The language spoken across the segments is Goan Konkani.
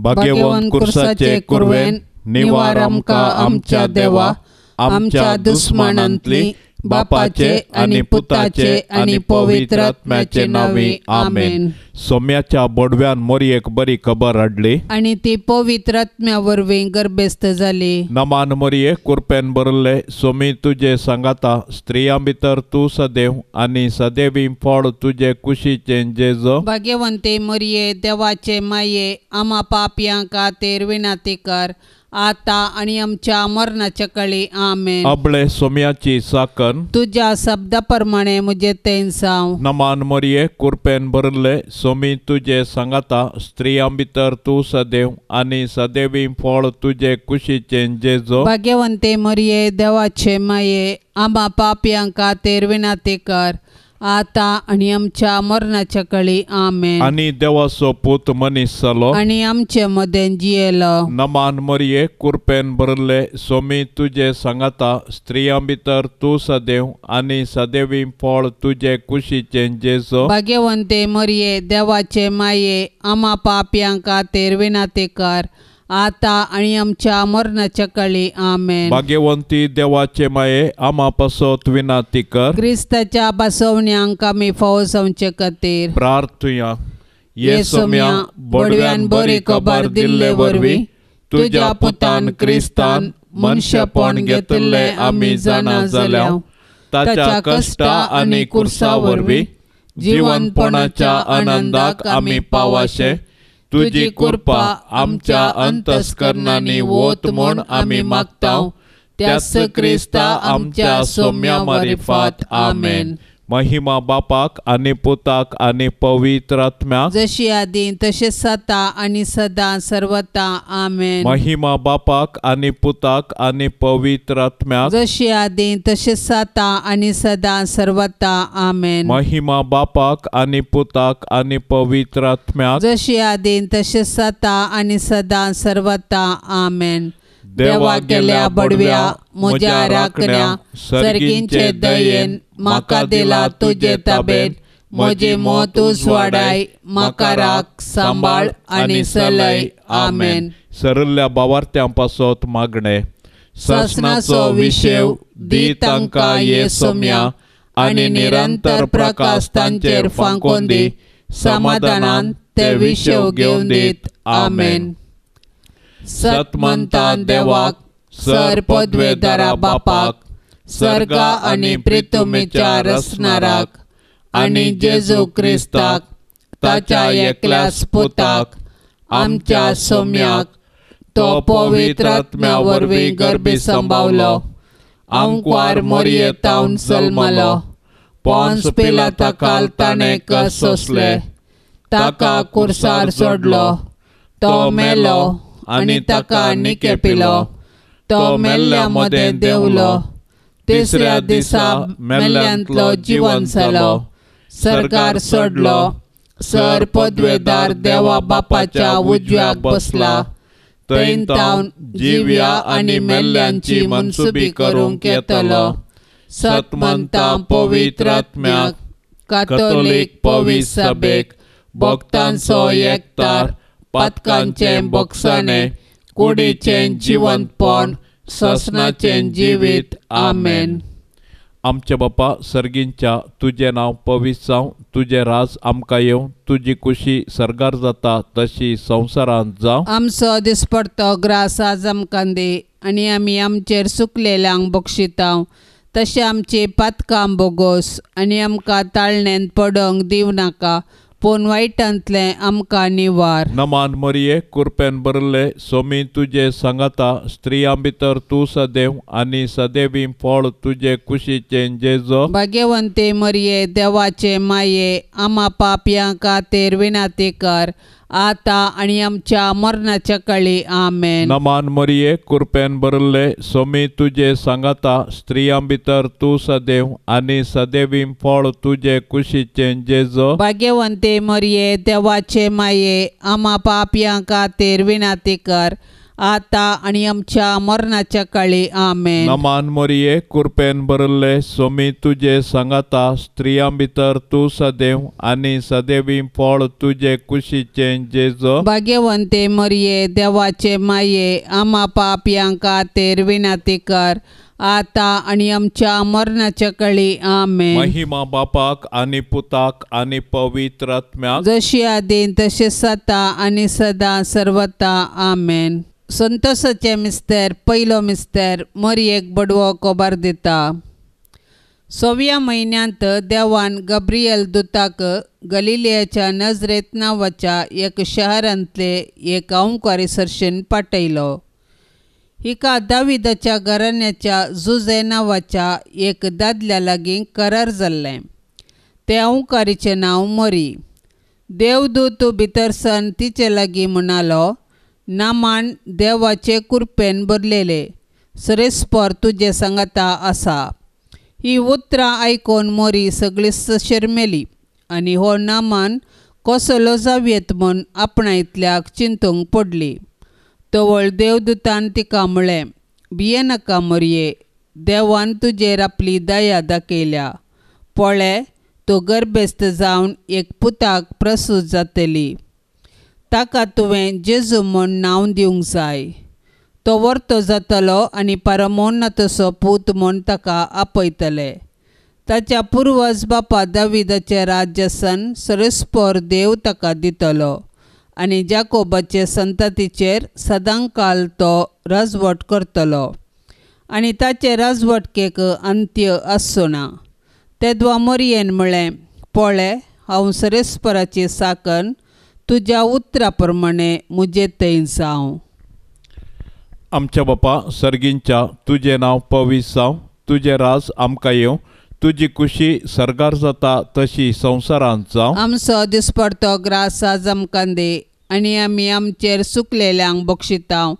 भाग्यवंत कुर्साचे कुरवेन निवार आमकां आमच्या देवा आमच्या दुस्मानांतली बापाचे आनी पुताचे आनी पवित्र आत्म्याचे नांवी आमेन. सोम्याच्या बोडव्यान मोरयेक बरी खबर हाडली आनी ती पवित्र आत्म्या वरवीं गर्भेस्त जाली. नमान मोरये कुरपेन भरले सोमी तुजे सांगाता स्त्रियां भितर तूं सदैव आनी सदैवी फळ तुजे कुशीचें जेजो. भाग्यवंते मोरये देवाचे माये आमा पापयां खातीर विनंती कर आता आनी आमच्या मरणाच्या काळी आमेन. अबळे सोम्याची साकन तुज्या शब्दा प्रमाणे म्हजें तें जावं. नमान मोरये कुरपेन भरले सोमी तुजे सांगाता स्त्रियां भितर तूं सदैव आनी सदैवी फळ तुजे कुशीचें जेजो. भाग्यवंते मोरये देवाचे माये आमा पापयां खातीर विनंती कर आता आनी आमच्या मरणाच्या काळी आमेन. आनी देवाचो पूत मनीस जालो आनी आमचे मदें जियेलो. नमान मोरये कुरपेन भरले सोमी तुजे सांगाता स्त्रियां भितर तूं सदैव आनी सदैवी फळ तुजे कुशीचें जेजो. भाग्यवंते मोरये देवाचे माये आमा पापयां खातीर विनंती कर आता आनी आमच्या मरणाच्या काळी आमेन. भाग्यवंती देवाचे माये आमा पासत विनंती कर. क्रिस्ताच्या बसवण्यांक आमी फावो जावचे खातीर प्रार्थुया. ये सोम्या बोडव्यान बरी खबर दिल्ले वरवीं तुज्या पुतान क्रिस्तान मनशेपण घेतिल्लें आमी जाणा जाल्या. ताच्या कश्टा आनी कुर्सा वरवीं जिवनपणाच्या आनंदाक आमी पावाशे तुजी कृपा आमच्या अंतस्करणांनी वत म्हूण आमी मागता. त्याच क्रिस्ता आमच्या सोम्या मारिफात आमेन. महिमा बापाक आनी पुताक आनी पवित्र आत्म्याक जशी आदी तशें सता आनी सदां सर्वता आमेन. महिमा बापाक आनी पुताक आनी पवित्र आत्म्याक जशी आदी तशें सता आनी सदां सर्वता आमेन. महिमा बापाक आनी पुताक आनी पवित्र आत्म्याक जशी आदी तशें सता आनी सदां सर्वता आमेन. देवा गेल्या बडव्या म्हज्या राखण्या सर्गींचे दयेन म्हाका दिला तुजे ताबेन म्हजी मत उजवाडाय म्हाका राख सांबाळ आनी सलय आमेन. सरल्या बावार्थ्यां पासत मागणें. सासणाचो विशेव दी तांकां ये सोम्या आनी निरंतर प्रकाश तांचेर फांकोन दी समाधानान ते विशेव घेवन दीत आमेन. सतमंता देवाक सर पदवेदारा बापाक सर्गा आनी प्रितुमेच्या रसनाराक आनी जेजू क्रिस्ताक ताच्या एकल्याच पुताक आमच्या सोम्याक तो पवित्र आत्म्या वरवीं गर्भी संभावलो आंकवार मोरये तावन जल्मलो पोन्स पिलाता काल ताणें कस सोंसले ताका कुर्सार सोडलो तो मेलो आनी ताका निकेपिलो तो मेल्ल्या मदें देंवलो तिसऱ्या दिसा मेल्ल्यांतलो जिवन जालो सरकार सोडलो सर पदवेदार देवा बापाच्या उजव्याक बसला थंय तावन जिव्या आनी मेल्ल्यांची मनसुबी करूंक येतलो. सतमंता पवित्र आत्म्याक कातोलीक पवित्र सभेक भक्तांचो एकतार पातकांचें बोगसाणें कुडीचें जिवंतपण ससनाचें जिवीत आमेन. आमच्या बापा सर्गींच्या तुजें नांव पवित्र जावं तुजें राज आमकां येवं तुजी कुशी सर्गार जाता तशी संवसारांत जावं. आमचो दिसपडतो ग्रास आज आमकां दी आनी आमी आमचेर सुकलेल्यांक बक्षिता तशें आमची पातकां बोगोस आनी आमकां ताळणेंत पडोवंक दिवं नाका पूण वायटांतलें आमकां निवार. नमान मोरये कुरपेन भरले सोमी तुजे सांगाता स्त्रियां भितर तूं सदैव आनी सदैवी फळ तुजे कुशीचें जेजो. भाग्यवंते मरये देवाचे माये आमा पापयां खातीर विनंती कर आता आनी आमच्या मरणाच्या काळी आमेन. नमान मरये कुरपेन भरले सोमी तुजे सांगाता स्त्रियां भितर तूं सदैव आनी सदैवी फळ तुजे कुशीचें जेजो. भाग्यवंते मरये देवाचे माये आमा पापयां खातीर विनंती कर आतां आनी आमच्या मरणाच्या काळी. आमेन. नमान मोरये, कृपेन भरिल्ले, सोमी तुजे सांगाता, स्त्रियां भितर तूं सदैव आनी सदैवी फळ तुजे कुशीचें जेजू. भाग्यवंते मरये, देवाचे माये, आमा पापयां खातीर विनंती कर, आतां आनी आमच्या मरणाच्या काळी. आमेन. महिमा बापाक आनी पुताक आनी पवित्र आत्म्याक, जशी आदीं तशें सता आनी सदां सर्वता. आमेन. संतोषाचे मिस्तेर पयलो मिस्तेर मरयेक बडवो कोबार दिता. सव्या म्हयन्यांत देवान गब्रियल दुताक गलिलियाच्या नजरेत नांवाच्या एक शहरांतले एक अंवकारी सरशेन पाठयलो. हिका दाविदाच्या घराण्याच्या जुजे नांवाच्या एक दादल्या लागीं करार जाल्लें. ते अंवकारीचें नांव मरी. देवदूत भितर सन तिचे लागीं म्हणालो, नामान देवाचे कुरपेन भरलेले, सरेस्पर तुजे सांगाता आसा. ही उतरां आयकून मोरी सगळीच शरमेली आनी हो नामान कसलो जावयेत म्हूण आपणायतल्याक चिंतूंक पडली. तवळ देवदूतान तिका म्हळें, भियेनाका मोरये, देवान तुजेर आपली दया दाखयल्या. पळे, तूं गर्भेस्त जावन एक पुताक प्रसूत जातली. ताका तुवें जेजू म्हूण नांव दिवंक जाय. तो वर्तो जातलो आनी परमोन्नतसो पूत म्हूण ताका आपयतले. ताच्या पुर्वज बापा दाविदाचें राज्यासन सरेस्पर देव ताका दितलो आनी जाकोबाचे संततीचेर सदांकाल तो राजवट करतलो आनी ताचे राजवटकेक अंत्य आसचो ना. तेदवा मोरयेन म्हळें, पळे, हांव सरेस्पराची साकन, तुज्या उतरा प्रमाणे म्हजे थंय जावं. आमच्या बापा सर्गींच्या, तुजें नांव पवित्र जावं, तुजें राज आमकां येवं, तुजी कुशी सर्गार जाता तशी संवसारांत जावं. आमचो दिसपडतो ग्रास आज आमकां दी आनी आमी आमचेर सुकलेल्यांक बक्षितांव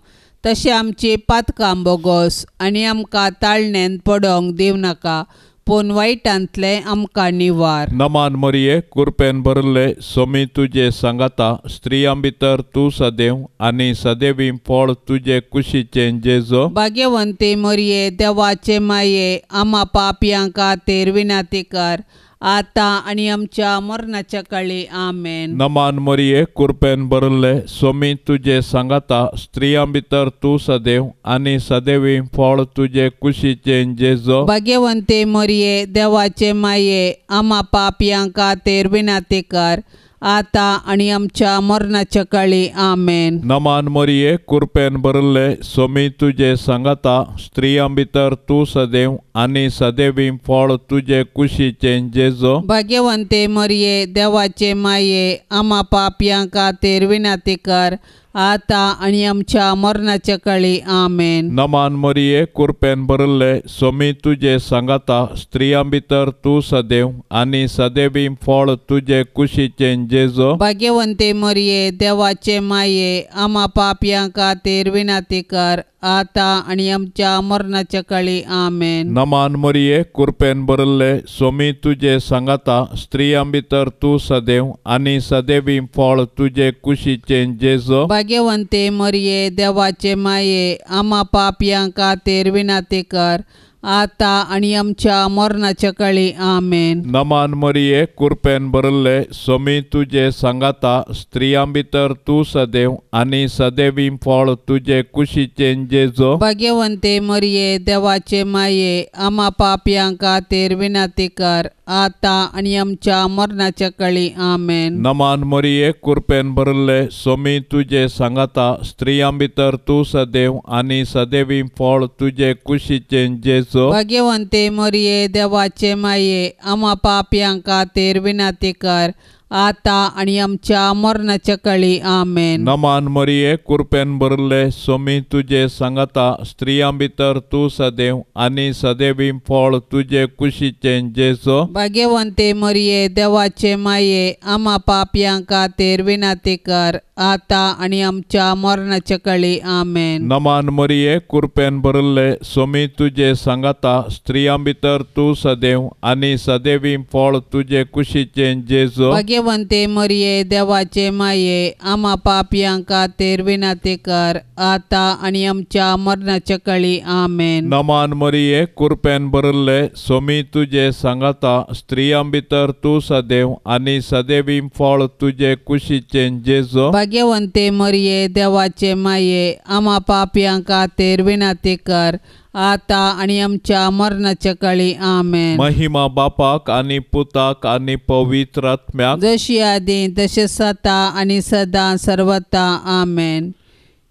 तशें आमची पातकां बोगोस आनी आमकां ताळणेन पडोंक दिवं नाका, पूण वायटांतलें आमकां निवार. नमान मरये, कुरपेन भरिल्ले, सोमी तुजे सांगाता, स्त्रियां भितर तूं सदैव आनी सदैवी फळ तुजे कुशीचें जेजू. भाग्यवंती मरये, देवाचे माये, आमा पापयां खातीर विनंती कर, आतां आनी आमच्या मरणाच्या काळी. आमेन. नमान मरये, कुरपेन भरिल्ले, सोमी तुजे सांगाता, स्त्रियां भितर तूं सदैव आनी सदैवी फळ तुजे कुशीचें जेजू. भाग्यवंती मरये, देवाचे माये, आमा पापयां खातीर विनंती कर, आतां आनी आमच्या मरणाच्या काळी. आमेन. नमान मरये, कुरपेन भरिल्ले, सोमी तुजे सांगाता, स्त्रियां भितर तूं सदैव आनी सदैवी फळ तुजे कुशीचें जेजू. भाग्यवंते मरये, देवाचे माये, आमा पापयां खातीर विनंती कर, आतां आनी आमच्या मरणाच्या काळी. आमेन. नमान मरये, कुरपेन भरिल्ले, सोमी तुजे सांगाता, स्त्रियां भितर तूं सदैव आनी सदैवी फळ तुजे कुशीचें जेजू. भाग्यवंते मरये, देवाचे माये, आमा पापयां खातीर विनंती कर, आतां आनी आमच्या मरणाच्या काळी. आमेन. नमान मरये, कुरपेन भरिल्ले, सोमी तुजे सांगाता, स्त्रियां भितर तूं सदैव आनी सदैवी फळ तुजे कुशीचें जेजू. भाग्यवंते मरये, देवाचे माये, आमा पापयां खातीर विनंती कर, आतां आनी आमच्या मरणाच्या काळी. आमेन. नमान मरये, कुरपेन भरिल्ले, सोमी तुजे सांगाता, स्त्रियां भितर तूं सदैव आनी सदैवी फळ तुजे कुशीचें जेजू. भाग्यवंते मरये, देवाचे माये, आमा पापयां खातीर विनंती कर, आतां आनी आमच्या मरणाच्या काळी. आमेन. नमान मरये, कुरपेन भरिल्ले, सोमी तुजे सांगाता, स्त्रियां भितर तूं सदैव आनी सदैवी फळ तुजे कुशीचें जेजू. भाग्यवंते मरये, देवाचे माये, आमा पापयां खातीर विनंती कर, आतां आनी आमच्या मरणाच्या काळी. आमेन. नमान मरये, कुरपेन भरिल्ले, सोमी तुजे सांगाता, स्त्रियां भितर तूं सदैव आनी सदैवी फळ तुजे कुशीचें जेजू. भाग्यवंते मरये, देवाचे माये, आमा पापयां खातीर विनंती कर, आतां आनी आमच्या मरणाच्या काळी. आमेन. नमान मरये, कुरपेन भरिल्ले, सोमी तुजे सांगाता, स्त्रियां भितर तूं सदैव आनी सदैवी फळ तुजे कुशीचें जेजू. भाग्यवंते मरिये देवाचे माये आमा पापयां खातीर विनंती कर आतां आनी आमच्या मरणाच्या काळी आमेन। नमान मरिये कुरपेन भरिल्ले सोमी तुजे सांगाता स्त्रियां भितर तूं सदैव आनी सदैवी फळ तुजे कुशीचें जेजू। भाग्यवंते मरिये देवाचे माये आमा पापयां खातीर विनंती कर आतां आनी आमच्या मरणाच्या काळी आमेन। महिमा बापाक आनी पुताक आनी पवित्र आत्म्याक जशी आदी तशें सता आनी सदां सर्वता आमेन।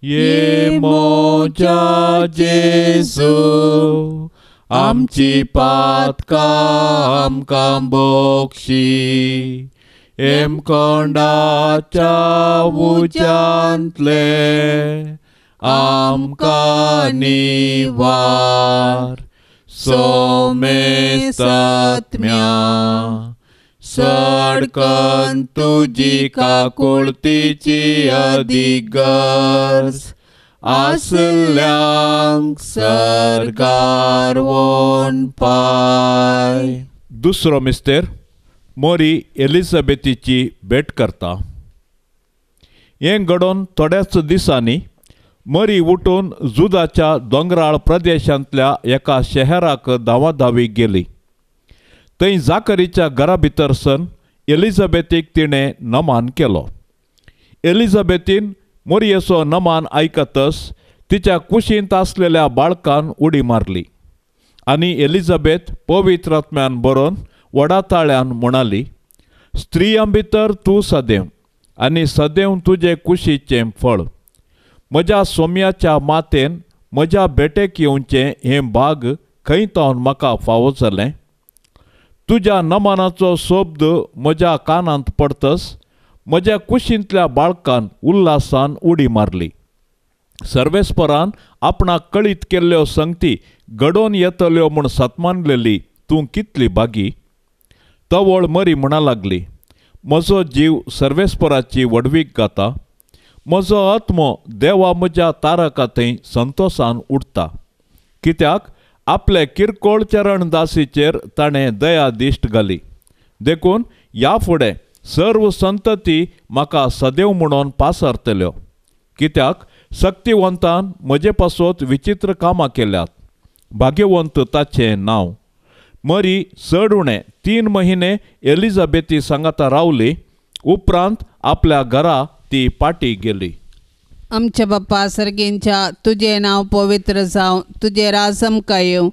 ये मोजा जेजू आमची पातकां आमकां बक्षी हेमकोंडाच्या उज्यांतले आमकां निवार सोमेस्तात्म्या सडकन तुजी काकुळतीची अदीक गरज आसल्यांक सरकार वोन पाय। दुसरो मिस्तेर मोरी एलिझाबेथीची भेट करता। हें घडोवन थोड्याच दिसांनी मरी उठून जुदाच्या दोंगराळ प्रदेशांतल्या एका शहराक धांवाधावी गेली। थंय जाकरीच्या घरा भितर सन एलिझाबेथीक तिणें नमान केलो। एलिझाबेथीन मोरयेचो नमान आयकतच तिच्या कुशींत आसलेल्या बाळकान उडी मारली आनी एलिझाबेथ पवित्र आत्म्यान बरोवन व्हडा ताळ्यान म्हणाली, स्त्रियां भितर तूं सदैव आनी सदैव तुजे कुशीचें फळ। म्हज्या सोम्याच्या मातेन म्हज्या भेटेक येवचें हें भाग खंय तावन म्हाका फावो जालें। तुज्या नमनाचो शब्द म्हज्या कानांत पडतच म्हज्या कुशींतल्या बाळकान उल्हासान उडी मारली। सर्वेस्परान आपणाक कळीत केल्ल्यो संगती घडोवन येतल्यो म्हूण सतमानलेली तूं कितली भागी। तवळ मरी म्हणा लागली, म्हजो जीव सर्वेस्पराची व्हडवीक गाता, म्हजो आत्मो देवा म्हज्या तारका थंय संतोसान उठता, कित्याक आपले किरकोळ चरण दासीचेर ताणें दया दिश्ट घाली। देखून ह्या फुडें सर्व संतती म्हाका सदैव म्हणून पासरतल्यो, कित्याक शक्तिवंतान म्हजे पासत विचित्र कामां केल्यात, भाग्यवंत ताचें नांव। मरी चड उणें 3 महिने एलिझाबेथी सांगाता रावली, उपरांत आपल्या घरा ती पाटी गेली। आमच्या बाप्पा सर्गींच्या तुजें नांव पवित्र जावं, तुजें राज आमकां येवं,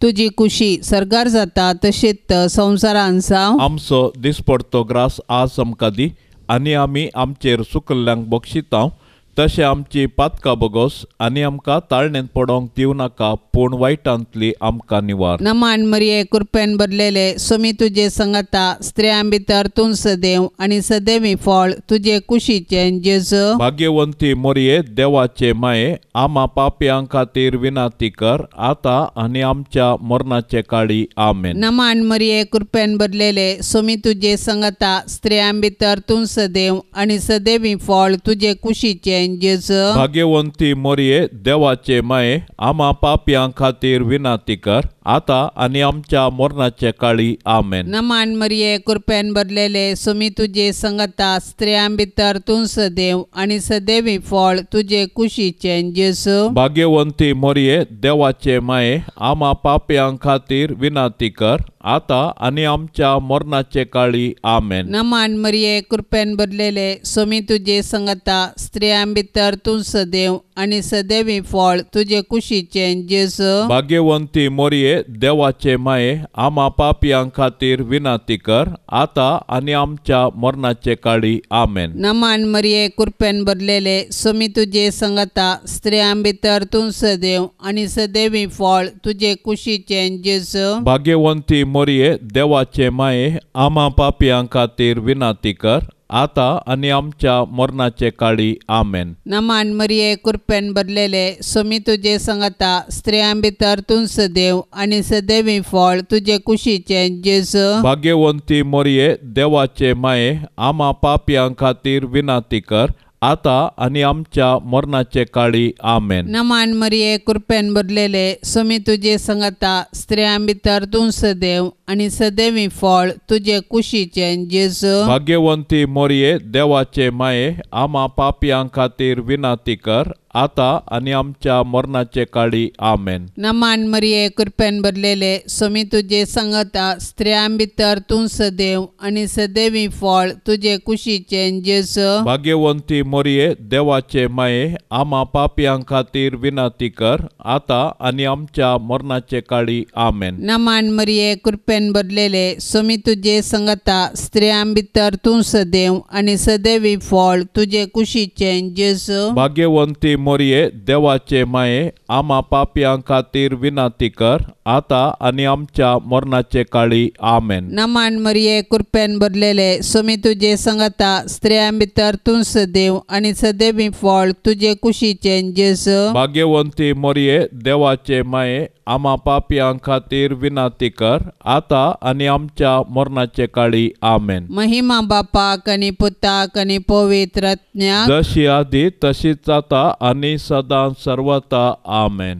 तुजी कुशी सर्गार जाता तशीच संवसारान जावं। आमचो दिसपडतो ग्रास आज आमकां दी आनी आमी आमचेर चुकल्ल्यांक बक्षितांव तशें आमची पातकां बगोस आनी आमकां ताळणेंत पडोंक दिवं नाका, पूण वायटांतली आमकां निवार। नमान मरिये कृपेन भरलेले सोमी तुजे संगता, स्त्रियां भितर तूं सदैव आनी सदैवी फळ तुजे कुशीचें जेजू। भाग्यवंती मोरये देवाचे माये आमा पापयां खातीर विनंती कर आतां आनी आमच्या मरणाचे काळी आमेन। नमान मरिये कृपेन भरलेले सोमी तुजे संगता, स्त्रियां भितर तूं सदैव आनी सदैवी फळ तुजे कुशीचें जेजू। भाग्यवंती मोरये देवाचे माये आमा पापयां खातीर विनंती कर आतां आनी आमच्या मरणाचे काळी आमेन। नमान मरिये कृपेन भरलेले सोमी तुजे संगता, स्त्रियां भितर तूं सदैव आनी सदैवी फळ तुजे कुशीचें जेजू। भाग्यवंती मोरये देवाचे माये आमा पापयां खातीर विनंती कर आतां आनी आमच्या मरणाचे काळी आमेन। नमान मरिये कृपेन भरलेले सोमी तुजे संगता, स्त्रियां भितर तूं सदैव आनी सदैवी फळ तुजे कुशीचें जेजू। भाग्यवंती मोरये देवाचे माये आमा पापयां खातीर विनंती कर आतां आनी आमच्या मरणाचे काळी आमेन। नमान मरिये कृपेन भरलेले सोमी तुजे संगता, स्त्रियां भितर तूं सदैव आनी सदैवी फळ तुजे कुशीचें जेजू। भाग्यवंती मोरये देवाचे माये आमा पापयां खातीर विनंती कर आतां आनी आमच्या मरणाचे काळी आमेन। नमान मरिये कृपेन भरलेले सोमी तुजे संगता, स्त्रियां भितर तूं सदैव आनी सदैवी फळ तुजे कुशीचें जेजू। भाग्यवंती मोरये देवाचे माये आमा पापयां खातीर विनंती कर आता आनी आमच्या मरणाचे काळी आमेन. नमान मरिये कृपेन भरलेले स्वामी तुजे संगता, स्त्रियां भितर तूं सदैव आनी सदैवी फळ तुजे कुशीचें जेजू. भाग्यवंती मोरये देवाचे माये, आमा पापयां खातीर विनंती कर आता आनी आमच्या मरणाचे काळी आमेन. नमान मरिये कृपेन भरलेले स्वामी तुजे संगता, स्त्रियां भितर तूं सदैव आनी सदैवी फळ तुजे कुशीचें जेजू. भाग्यवंती मोरये देवाचे माये, आमा पापयां खातीर विनंती कर आता आनी आमच्या मरणाचे काळी आमेन. नमान मरिये कृपेन भरलेले स्वामी तुजे संगता, स्त्रियां भितर तूं सदैव आनी सदैवी फळ तुजे कुशीचें जेजू. भाग्यवंती मोरये देवाचे माये, आमा पापयां खातीर विनंती कर आता आनी आमच्या मरणाचे काळी आमेन. नमान मरिये कृपेन भरलेले स्वामी तुजे संगता, स्त्रियां भितर तूं सदैव आनी सदैवी फळ तुजे कुशीचें जेजू. भाग्यवंती मोरये देवाचे माये, आमा पापयां खातीर विनंती कर आता आनी आमच्या मरणाचे काळी आमेन. महिमा बापाक आनी पुताक आनी पवित्र आत्म्याक, जशी आदी तशीच आता आनी सदां सर्वता आमेन.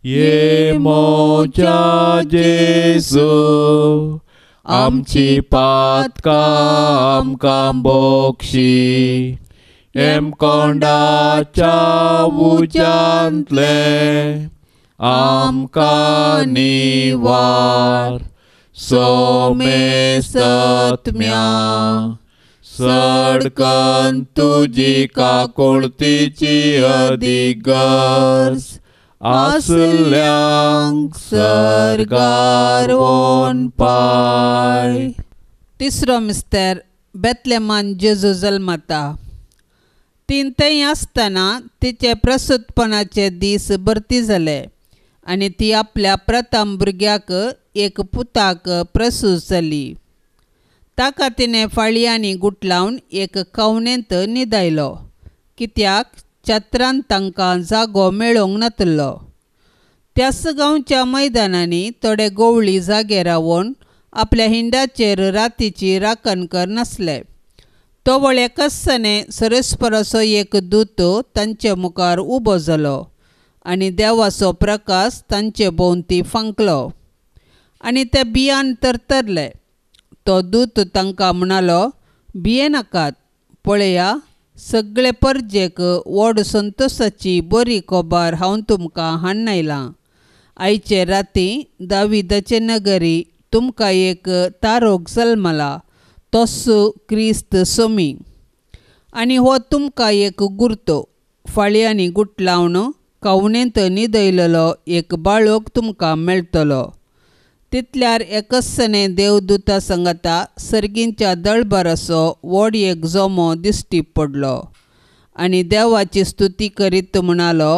ये मोजा जेजू, आमची पातकां आमकां बोक्षी, हेमकोंडाच्या उज्यांतले आमकां निवार, सोमेसत्म्या सडकन तुजी काकुळतीची अधिगर्ज आसल्यांक सर्गार वोन पाय. तिसरो मिस्तर बेतलेमान जेजू जल्मता. तीन थंय आसतना तिचे प्रसूतपणाचे दीस भरती जाले आनी ती आपल्या प्रथम भुरग्याक एक पुताक प्रसूत जाली. ताका तिणें फाळयांनी गुटलावन एक कवनेंत न्हिदायलो, कित्याक छत्रान तांकां जागो मेळोवंक नातलो. त्याच गांवच्या मैदानांनी थोडे गोवळी जागे रावन आपल्या हिंडाचेर रातीची राखण करनासले. तवळ एकसने सरस्पराचो एक दूत तांचे मुखार उबो जालो आनी देवाचो प्रकाश तांचे भोंवती फांकलो आनी ते बियान तरतरले. तो दूत तांकां म्हणालो, भियेनाकात, पळया सगळे परजेक व्हड संतोशाची बरी खबर हांव तुमकां हाडून आयलां. आयचे राती दाविदाचे नगरी तुमकां एक तारोक जल्मला, तोच क्रिस्त सोमी. आनी हो तुमकां एक गुर्तो, फाळयांनी गुटलावन कवनेंत न्हिदयलेलो एक बाळक तुमकां मेळटलो. तितल्यार एकसने देवदूता संगता सर्गींच्या दळभराचो व्हड एक जमो दिश्टी पडलो आनी देवाची स्तुती करीत म्हणालो,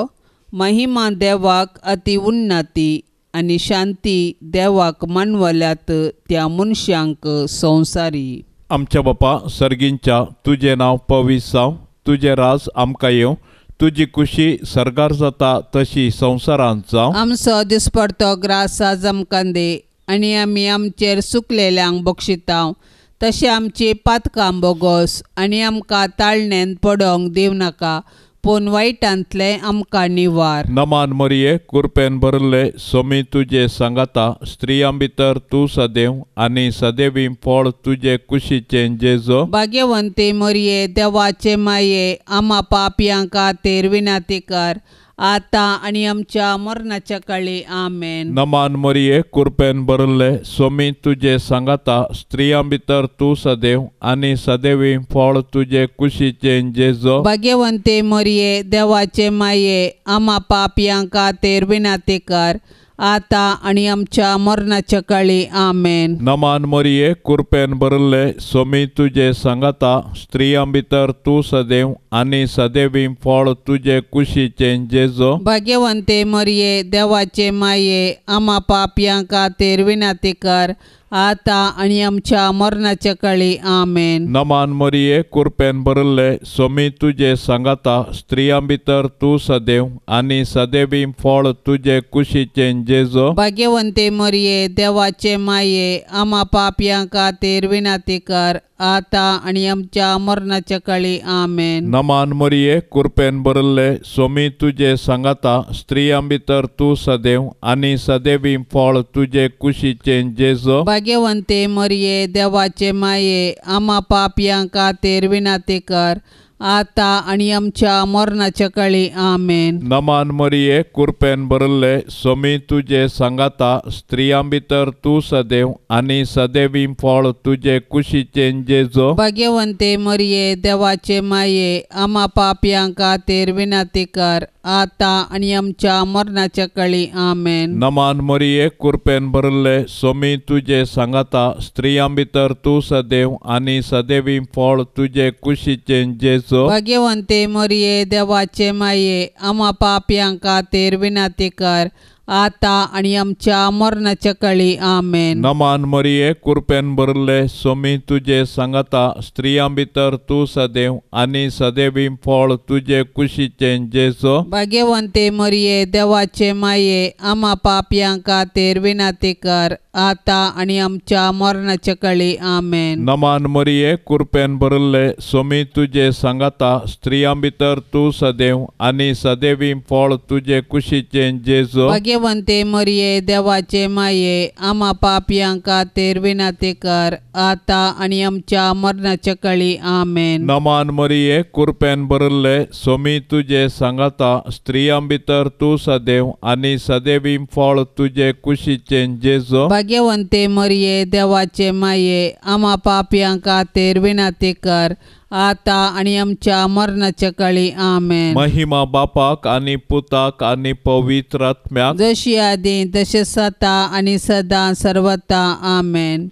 महिमा देवाक अति उन्नती आनी शांती देवाक मानवल्यात त्या मनशांक संवसारी. आमच्या बापा सर्गींच्या, तुजें नांव पवित्र जावं, तुजें राज आमकां येवं, तुजी कुशी सर्गार जाता तशी संवसारांत जावं. आमचो दिसपडतो ग्रास आज आमकां दी आनी आमी आमचेर सुकलेल्यांक बक्षितां तशें आमची पातकां बोगोस आनी आमकां ताळणेन पडोवंक दिवं नाका, पूण वायटांतलें आमकां निवार. नमान मरिये कृपेन भरिल्ले सोमी तुजे सांगाता, स्त्रियां भितर तूं सदैव आनी सदैवी फळ तुजे कुशीचें जेजो. भाग्यवंती मरिये देवाचे माये, आमा पापयां खातीर विनंती कर आतां आनी आमच्या मरणाच्या काळी आमेन. नमान मरिये कृपेन भरिल्ले सोमी तुजे सांगाता, स्त्रियां भितर तूं सदैव आनी सदैवी फळ तुजे कुशीचें जेजो. भाग्यवंती मरिये देवाचे माये, आमा पापयां खातीर विनंती कर आतां आनी आमच्या मरणाच्या काळी आमेन. नमान मरिये कृपेन भरिल्ले सोमी तुजे सांगाता, स्त्रियां भितर तूं सदैव आनी सदैवी फळ तुजे कुशीचें जेजो. भाग्यवंती मरिये देवाचे माये, आमा पापयां खातीर विनंती कर आतां आनी आमच्या मरणाच्या काळी आमेन. नमान मरिये कृपेन भरिल्ले सोमी तुजे सांगाता, स्त्रियां भितर तूं सदैव आनी सदैवी फळ तुजे कुशीचें जेजो. भाग्यवंती मरिये देवाचे माये, आमा पापयां खातीर विनंती कर आतां आनी आमच्या मरणाच्या काळी. आमेन. नमान मरिये, कृपेन भरिल्ले, स्वामी तुजे सांगाता, स्त्रियां भितर तूं सदैव आनी सदैवी फळ तुजे कुशीचें जेजू. भाग्यवंते मरिये, देवाचे माये, आमा पापयां खातीर विनंती कर, आतां आनी आमच्या मरणाच्या काळी. आमेन. नमान मरिये, कृपेन भरिल्ले, स्वामी तुजे सांगाता, स्त्रियां भितर तूं सदैव आनी सदैवी फळ तुजे कुशीचें जेजू. भाग्यवंते मरिये, देवाचे माये, आमा पापयां खातीर विनंती कर, आतां आनी आमच्या मरणाच्या काळी. आमेन. नमान मरिये, कृपेन भरिल्ले, स्वामी तुजे सांगाता, स्त्रियां भितर तूं सदैव आनी सदैवी फळ तुजे कुशीचें जेजू. भाग्यवंते मरिये, देवाचे माये, आमा पापयां खातीर विनंती कर, आतां आनी आमच्या मरणाच्या काळी. आमेन. नमान मरिये, कृपेन भरिल्ले, स्वामी तुजे सांगाता, स्त्रियां भितर तूं सदैव आनी सदैवी फळ तुजे कुशीचें जेजू. भाग्यवंते मरिये, देवाचे माये, आमा पापयां खातीर विनंती कर, आतां आनी आमच्या मरणाच्या काळी. आमेन. नमान मरिये, कृपेन भरिल्ले, स्वामी तुजे सांगाता, स्त्रियां भितर तूं सदैव आनी सदैवी फळ तुजे कुशीचें जेजू. भाग्यवंते मरिये, देवाचे माये, आमा पापयां खातीर विनंती कर, आतां आनी आमच्या मरणाच्या काळी. आमेन. नमान मरिये, कृपेन भरिल्ले, स्वामी तुजे सांगाता, स्त्रियां भितर तूं सदैव आनी सदैवी फळ तुजे कुशीचें जेजू. भाग्यवंते मरिये, देवाचे माये, आमा पापयां खातीर विनंती कर, आतां आनी आमच्या मरणाच्या काळी. आमेन. महिमा बापाक आनी पुताक आनी पवित्र आत्म्याक, जशी आदी तशें सता आनी सदां सर्वता. आमेन.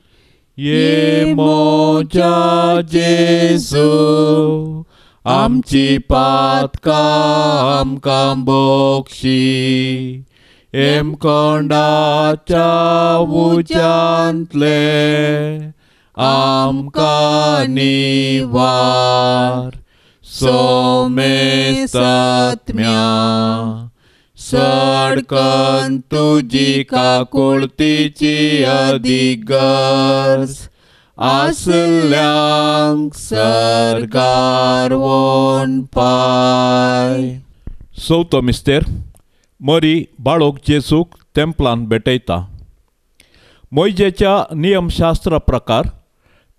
ये मोजा जेजू, आमची पातकां आमकां बक्षी, हेमकोंडाच्या उज्यांतले आमकां निवार. सोमेस्तात्म्या सडकन तुजी काकुळतीची अदीक गरज आसल्यांक सरकार वोन पाय. चवथो मिस्तेर. मरी बाळोक जेजूक तेंपलान भेटयता. मोयजेच्या नियमशास्त्रा प्रकार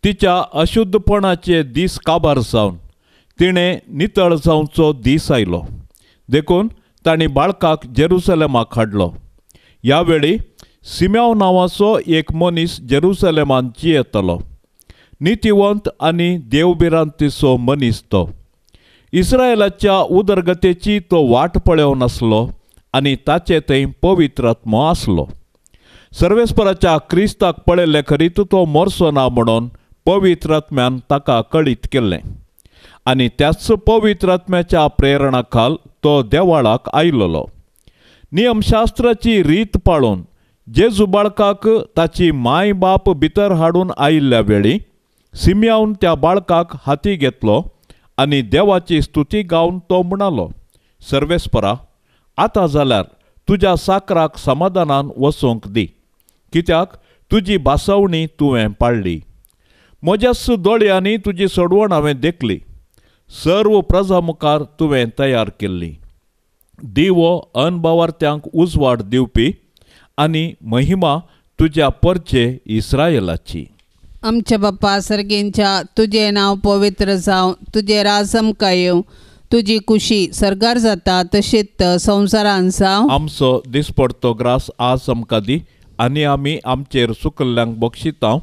तिच्या अशुद्धपणाचे दीस काबार जावन तिणें नितळ जावचो दीस आयलो, देखून तांणी बाळकाक जेरुसलेमाक हाडलो. ह्या वेळी सिम्याव नांवाचो एक मनीस जेरुसलेमान जियेतालो. नितीवंत आनी देवभिरांतीचो मनीस तो. इस्रायलाच्या उदरगतेची तो वाट पळोवन आसलो आनी ताचे थंय पवित्र आत्मो आसलो. सर्वेस्पराच्या क्रिस्ताक पळयल्ले खरीत तो मरचो ना म्हणून पवित्र आत्म्यान ताका कळीत केल्लें आनी त्याच पवित्र आत्म्याच्या प्रेरणा खाल तो देवाळाक आयलेलो. नियमशास्त्राची रीत पाळून जेजू बाळकाक ताची माय बाप भितर हाडून आयिल्ल्या वेळी सिम्यावन त्या बाळकाक हाती घेतलो आनी देवाची स्तुती गावन तो म्हणालो, सर्वेस्परा, आतां जाल्यार तुज्या साकराक समाधानान वचोंक दी, कित्याक तुजी भासवणी तुवें पाळ्ळी. म्हज्याच दोळयांनी तुजी सोडवण हांवें देखली, सर्व प्रजा मुखार तुवें तयार केल्ली. दिवो अनभावार्थ्यांक उजवाड दिवपी आनी महिमा तुज्या परचे इस्रायलाची. आमच्या बाप्पा सर्गींच्या, तुजें नांव पवित्र जावं, तुजें राज आमकां येवं, तुजी कुशी सर्गार जाता तशीच संवसारान जावं. आमचो दिसपडतो ग्रास आज आमकां दी आनी आमी आमचेर चुकल्ल्यांक बक्षिता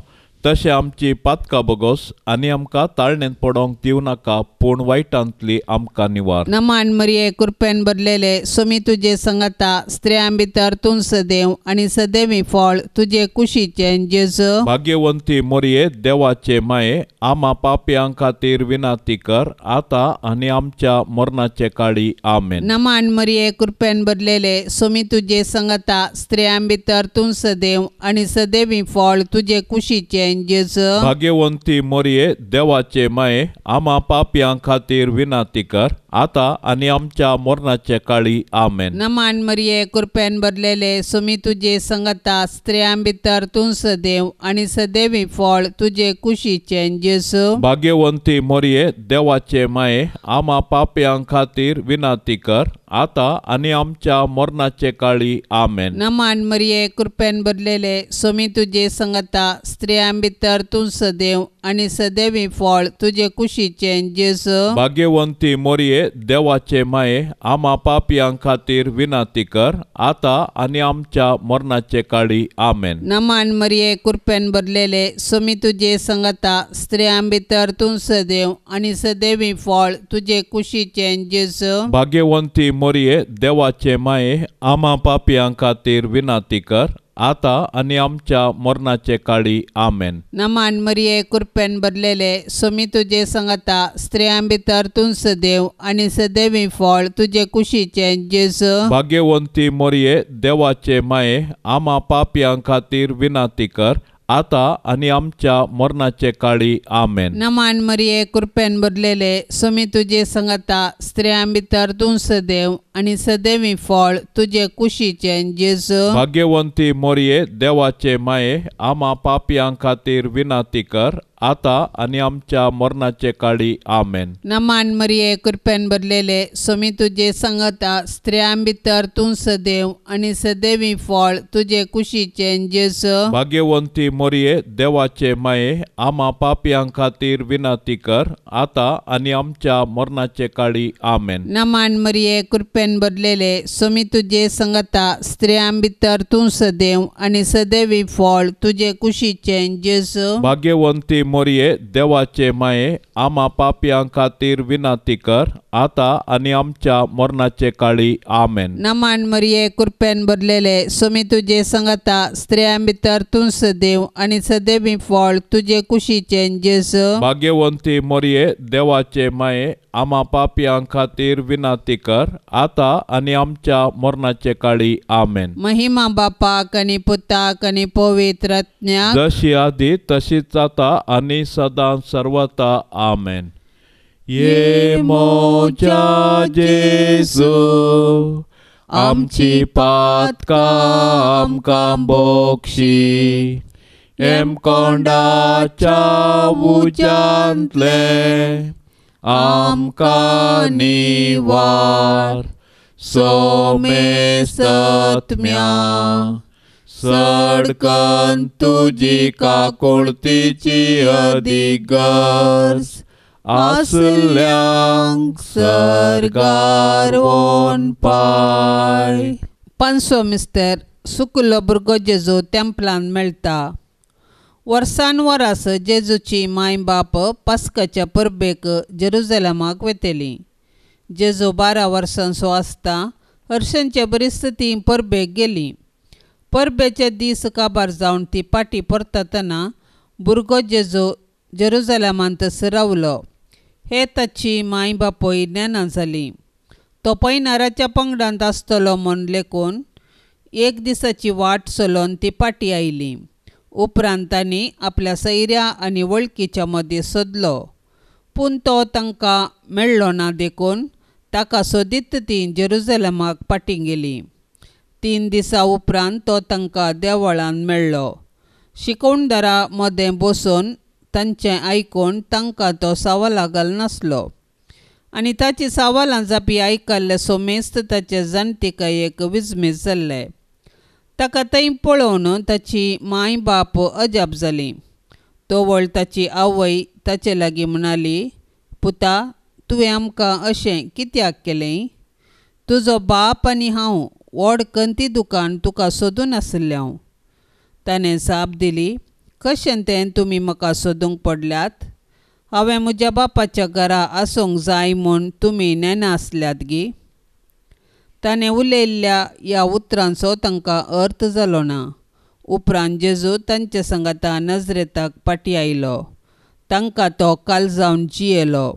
तशें आमची पातकां बोगोस आनी आमकां ताळणेंत पडोंक दिवं नाका, पूण वायटांतली आमकां निवार. नमान मरिये, कृपेन भरलेले, स्वामी तुजे संगता, स्त्रियां भितर तूं सदैव आनी सदैवी फळ तुजे कुशीचें जेजू. भाग्यवंती मरिये, देवाचे माये, आमा पापयां खातीर विनंती कर, आतां आनी आमच्या मरणाचे काळी. आमेन. नमान मरिये, कृपेन भरलेले, स्वामी तुजे संगता, स्त्रियां भितर तूं सदैव आनी सदैवी फळ तुजे कुशीचें जेजू। भाग्यवंती मोरये देवाचे माये आमा पापयां खातीर विनंती कर आता आनी आमच्या मरणाचे काळी आमेन। नमान मरिये कृपेन भरलेले सुमी तुजे संगता स्त्रियां भितर तूं सदैव आनी सदैवी फळ तुजे कुशीचे जेजू। भाग्यवंती मोरये देवाचे माये आमा पापयां खातीर विनंती कर आता आनी आमच्या मरणाचे काळी आमेन। नमान मरिये कृपेन भरलेले सुमी तुजे संगता स्त्रियां भितर तूं सदैव आनी सदैवी फळ तुजे कुशीचे जेजू। भाग्यवंती मोरये देवाचे माये आमा पापयां खातीर विनंती कर आता आनी आमच्या मरणाचे काळी आमेन। नमान मरिये कृपेन भरलेले सुमी तुजे संगता स्त्रियां भितर तूं सदैव आनी सदैवी फळ तुजे कुशीचे जेजू। भाग्यवंती मोरये देवाचे माये आमा पापयां खातीर विनंती कर आता आनी आमच्या मरणाचे काळी आमेन। नमान मरिये कृपेन भरलेले सुमी तुजे संगता स्त्रियां भितर तूं सदैव आनी सदैवी फळ तुजे कुशीचे जेजू। भाग्यवंती मोरये देवाचे माये आमा पापयां खातीर विनंती कर आता आनी आमच्या मरणाचे काळी आमेन। नमान मरिये कृपेन भरलेले सुमी तुजे संगता स्त्रियां भितर तूं सदैव आनी सदैवी फळ तुजे कुशीचे जेजू। भाग्यवंती मोरये देवाचे माये आमा पापयां खातीर विनंती कर आता आनी आमच्या मरणाचे काळी आमेन। नमान मरिये कृपेन भरलेले सुमी तुजे संगता स्त्रियां भितर तूं सदैव आनी सदैवी फळ तुजे कुशीचे जेजू। भाग्यवंती मोरये देवाचे माये आमा पापयां खातीर विनंती कर आता आनी आमच्या मरणाचे काळी आमेन। नमान मरिये कृपेन भरलेले सुमी तुजे संगता स्त्रियां भितर तूं सदैव आनी सदैवी फळ तुजे कुशीचे जेजू। भाग्यवंती मोरये देवाचे माये आमा पापयां खातीर विनंती कर आता आनी आमच्या मरणाचे काळी आमेन। नमान मरिये कृपेन भरलेले सुमी तुजे संगता स्त्रियां भितर तूं सदैव आनी सदैवी फळ तुजे कुशीचे जेजू। भाग्यवंती मोरये देवाचे माये आमा पापयां खातीर विनंती कर आता आनी आमच्या मरणाचे काळी आमेन। महिमा बापाक आनी पुताक आनी पवित्र आत्म्याक, जशी आदी तशीच आता आनी सदां सर्वता आमेन। ये मोजा जेजू आमची पातकां आमकां बोक्षी एमकोंडाच्या उज्यांतले आमकां निवार सोमेसत्म्या सडकन तुजी काकुळतीची अधिगर्ज आसल्यांक सर्गार वोन पाय। पांचसो मिस्तर सुकुलो भुरगो जेजू तेंपलान मेळटा। वर्सान वरास जेजूची माय बाप पास्काच्या परबेक जेरुजलमाक वेतली। जेजू 12 वर्सांचो आसता हर्षांच्या परिस्थिती परबेक गेली। परबेचे दीस काबार जावन ती पाटी परततना भुरगो जेजू जेरुजलमांतच रावलो हे ताची माय बापूय ज्ञानां जाली। तो पैनाराच्या पंगडांत आसतलो म्हूण लेखून एक दिसाची वाट चलोवन ती पाटी आयली। उपरांत तांणी आपल्या सैऱ्या आनी वळखीच्या मदीं सोदलो पूण तो तांकां मेळ्ळो ना देखून ताका सोदीत ती जेरुजलमाक पाटी गेली। 3 दिसां उपरांत तो तांकां देवळान मेळ्ळो। शिकोवणदारा मदें बसून तांचें आयकून तांकां तो सवालां घालनासलो आनी ताची सवालां जापी आयकल्ले सोमेस्त ताचे जाणटिकायेक विजमीत जाल्ले। ताका थंय पळोवन ताची माय बाप अजाप जाली। तवळ ताची आवय ताचे लागीं म्हणाली, पुता तुवें आमकां अशें कित्याक केलें? तुजो बाप आनी हांव व्हड कंती दुकान तुका सोदून आशिल्लें हांव। ताणें जाप दिली, कशें तें तुमी म्हाका सोदूंक पडल्यात? हांवें म्हज्या बापाच्या घरा आसूंक जाय म्हूण तुमी नेना आसल्यात गी? ताणें उलयल्ल्या ह्या उतरांचो तांकां अर्थ जालो ना। उपरांत जेजू तांचे सांगाता नजरेताक फाटीं आयलो। तांकां तो कालजावन जियेलो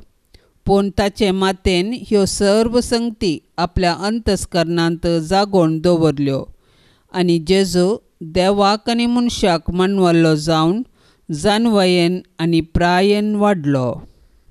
पूण ताचे मातेन ह्यो सर्व संगती आपल्या अंतस्करणांत जागोवन दवरल्यो आनी जेजू देवाक आनी मनशाक मानवल्लो जावन जानवयेन आनी प्रायेन वाडलो.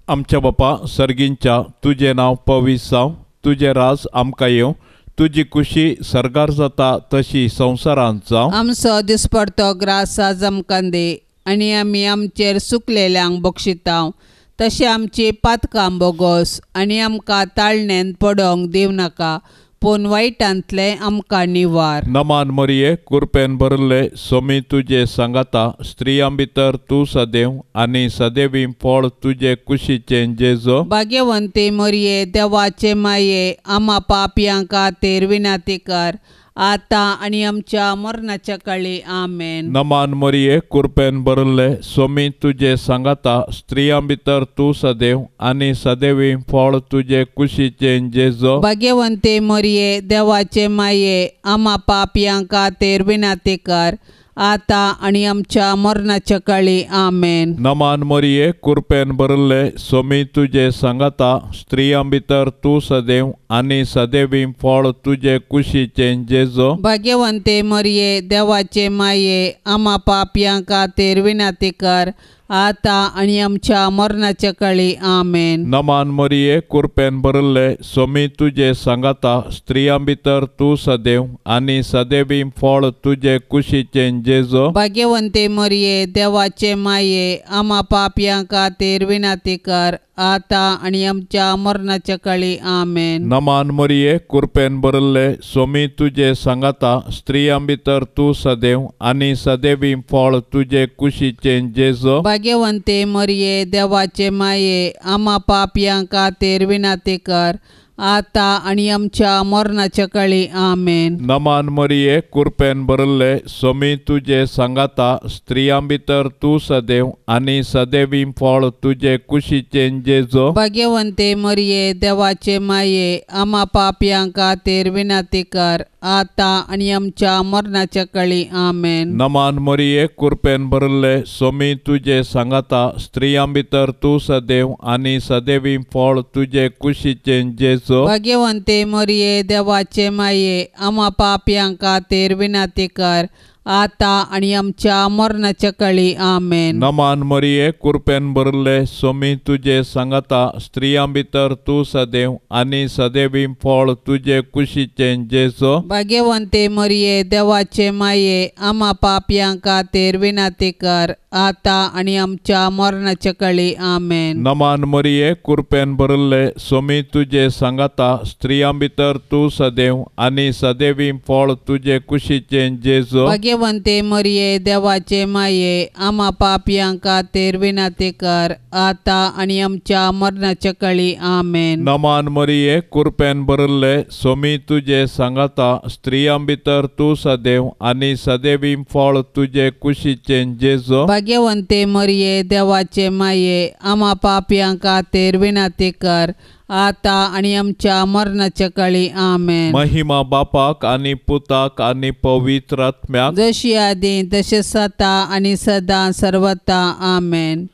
आमच्या बापा सर्गींच्या, तुजें नांव पवित्र जावं, तुजें राज आमकां येवं, तुजी कुशी सर्गार जाता तशी संवसारांत जावं. आमचो दिसपडतो ग्रास आज आमकां दी आनी आमी आमचेर सुकलेल्यांक बक्षितांव तशें आमची पातकां बोगोस आनी आमकां ताळणेन पडोंक दिवं नाका, पूण वायटांतलें आमकां निवार. नमान मरिये, कुरपेन भरिल्ले, सोमी तुजे सांगाता, स्त्रियां भितर तूं सदैव आनी सदैवी फळ तुजे कुशीचें जेजो. भाग्यवंती मरिये, देवाचे माये, आमा पापयां खातीर विनंती कर, आतां आनी आमच्या मरणाच्या काळी. आमेन. नमान मरिये, कुरपेन भरिल्ले, सोमी तुजे सांगाता, स्त्रियां भितर तूं सदैव आनी सदैवी फळ तुजे कुशीचें जेजो. भाग्यवंती मरिये, देवाचे माये, आमा पापयां खातीर विनंती कर, आतां आनी आमच्या मरणाच्या काळी. आमेन. नमान मरिये, कुरपेन भरिल्ले, सोमी तुजे सांगाता, स्त्रियां भितर तूं सदैव आनी सदैवी फळ तुजे कुशीचें जेजो. भाग्यवंती मरिये, देवाचे माये, आमा पापयां खातीर विनंती कर, आतां आनी आमच्या मरणाच्या काळी. आमेन. नमान मरिये, कुरपेन भरिल्ले, सोमी तुजे सांगाता, स्त्रियां भितर तूं सदैव आनी सदैवी फळ तुजे कुशीचें जेजो. भाग्यवंती मरिये, देवाचे माये, आमा पापयां खातीर विनंती कर, आतां आनी आमच्या मरणाच्या काळी. आमेन. नमान मरिये, कुरपेन भरिल्ले, सोमी तुजे सांगाता, स्त्रियां भितर तूं सदैव आनी सदैवी फळ तुजे कुशीचें जेजो. भाग्यवंती मरिये, देवाचे माये, आमा पापयां खातीर विनंती कर, आतां आनी आमच्या मरणाच्या काळी. आमेन. नमान मरिये, कुरपेन भरिल्ले, सोमी तुजे सांगाता, स्त्रियां भितर तूं सदैव आनी सदैवी फळ तुजे कुशीचें जेजो. भाग्यवंती मरिये, देवाचे माये, आमा पापयां खातीर विनंती कर, आतां आनी आमच्या मरणाच्या काळी. आमेन. नमान मरिये, कुरपेन भरिल्ले, सोमी तुजे सांगाता, स्त्रियां भितर तूं सदैव आनी सदैवी फळ तुजे कुशीचें जेजो. भाग्यवंती मरिये, देवाचे माये, आमा पापयां खातीर विनंती कर, आतां आनी आमच्या मरणाच्या काळी. आमेन. नमान मरिये, कुरपेन भरिल्ले, सोमी तुजे सांगाता, स्त्रियां भितर तूं सदैव आनी सदैवी फळ तुजे कुशीचें जेजो. भाग्यवंती मरिये, देवाचे माये, आमा पापयां खातीर विनंती कर, आतां आनी आमच्या मरणाच्या काळी. आमेन. नमान मरिये, कुरपेन भरिल्ले, सोमी तुजे सांगाता, स्त्रियां भितर तूं सदैव आनी सदैवी फळ तुजे कुशीचें जेजो. भाग्यवंती मरिये, देवाचे माये, आमा पापयां खातीर विनंती कर, आतां आनी आमच्या मरणाच्या काळी. आमेन. नमान मरिये, कुरपेन भरिल्ले, सोमी तुजे सांगाता, स्त्रियां भितर तूं सदैव आनी सदैवी फळ तुजे कुशीचें जेजो. भाग्यवंती मरिये, देवाचे माये, आमा पापयां खातीर विनंती कर, आतां आनी आमच्या मरणाच्या काळी. आमेन. महिमा बापाक आनी पुताक आनी पवित्र आत्म्याक, जशी आदी तशें सता आनी सदां सर्वता. आमेन.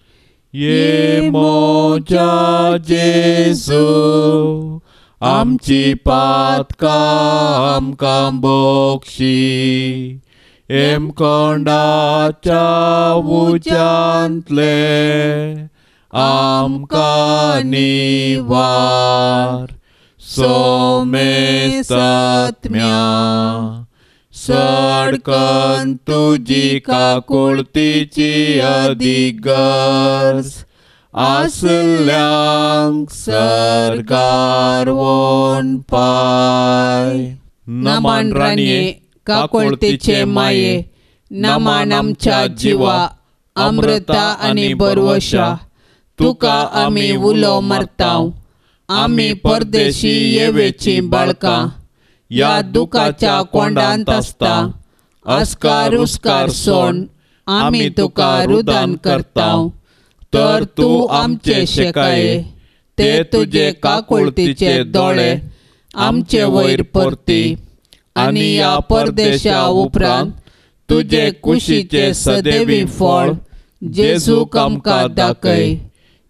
ये मोजा जेजू, आमची पातकां आमकां बक्षी, हेमकोंडाच्या उज्यांतले आमकां निवार. सोमेस्तात्म्या, सडकन तुजी काकुळतीची अदीक गरज आसल्यांक सरकार वोन पाय. नमान राणये, काकुळतीचे माये, नमान आमच्या जिवा, अमृता आनी बरवशा, तुका आमी उलो मारतांव, आमी परदेशी येवेची बाळकां, ह्या दुखाच्या कोंडांत आसता, आस्कार उस्कार सोण आमी तुका रुदान करतांव, तर तूं आमचे शेकाये, ते तुजे काकुळतीचे दोळे आमचे वयर परती, आनी ह्या परदेशा उपरांत तुजे कुशीचे सदैवी फळ जेजूक आमकां दाखय.